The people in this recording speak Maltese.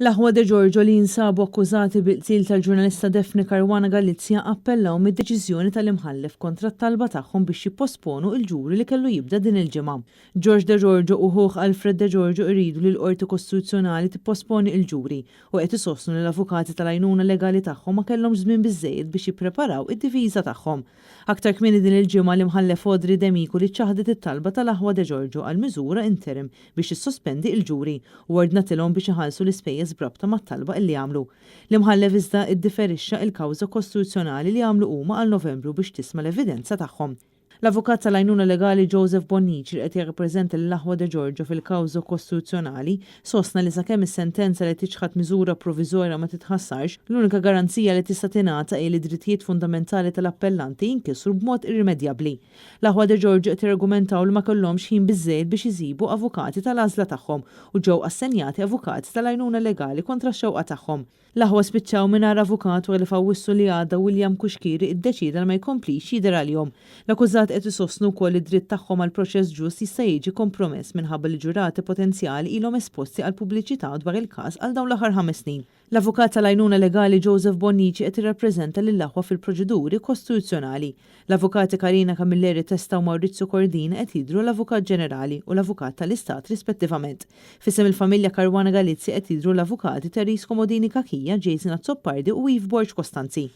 L-aħwa De Giorgio li jinsabu akkużati bil-qtil tal-ġurnalista Daphne Caruana Galizia appellaw mid-deċiżjoni tal-Imħallef kontra t-talba tagħhom biex jipposponu il-ġuri li kellu jibda din il-ġimgħa. George De Giorgio u ħuh Alfred De Giorgio iridu li l-Qorti Kostituzzjonali tipposponi il-ġuri u qed isostnu li l-avukati tal-għajnuna legali tagħhom ma kellhomx żmien biżżejjed biex jippreparaw id-difiża tagħhom. Aktar kmieni din il-ġimgħa l-Imħallef Audrey Demicoli ċaħdet it-talba tal-aħwa De Giorgio għal miżura interim biex tissospendi il-ġuri u ordnatilhom biex iħallsu l-ispejjeż b'rabta mat-talba illi għamlu. L-Imħallef iżda iddiferixxa il-kawża kostituzzjonali li għamlu huma għal Novembru biex tisma' l-evidenza tagħhom. L-avukat tal-għajnuna legali Joseph Bonnici, li qed jirrappreżenta lill-aħwa De Giorgio fil-kawża kostituzzjonali, sostna li sakemm is-sentenza li tiċħad miżura provviżorja ma titħassarx, l-unika garanzija li tista' tingħata hi li d-drittijiet fundamentali tal-appellanti jinkisru b'mod irrimedjabbli. L-aħwa De Giorgio qed jirgumentaw li ma kellhomx ħin biżżejjed biex isibu avukati tal-għażla tagħhom u ġew assenjati avukati tal-għajnuna legali kontra x-xewqa tagħhom. L-aħwa spiċċaw mingħajr avukat wara li f'Awwissu li għadda William Cuschieri iddeċieda li ma jkomplix jidher għalihom. L-akkużati qed isostnu wkoll li d-dritt tagħhom għal proċess ġust jista' jiġi kompromess minħabba li ġurati potenzjali ilhom esposti għal pubbliċità dwar il-każ għal dawn l-aħħar 5 snin. L-avukat tal-għajnuna legali Joseph Bonnici qed jirrappreżenta lill-aħwa fil-proċeduri kostituzzjonali. L-avukati Karina Camilleri Testa u Maurizio Cordina qed jidhru l-Avukat Ġenerali u l-Avukat tal-Istat rispettivament. F'isem il-familja Caruana Galizia qed jidhru l-avukati Therese Comodini Cachia, Jason Azzopardi u Eve Borg Costanzi.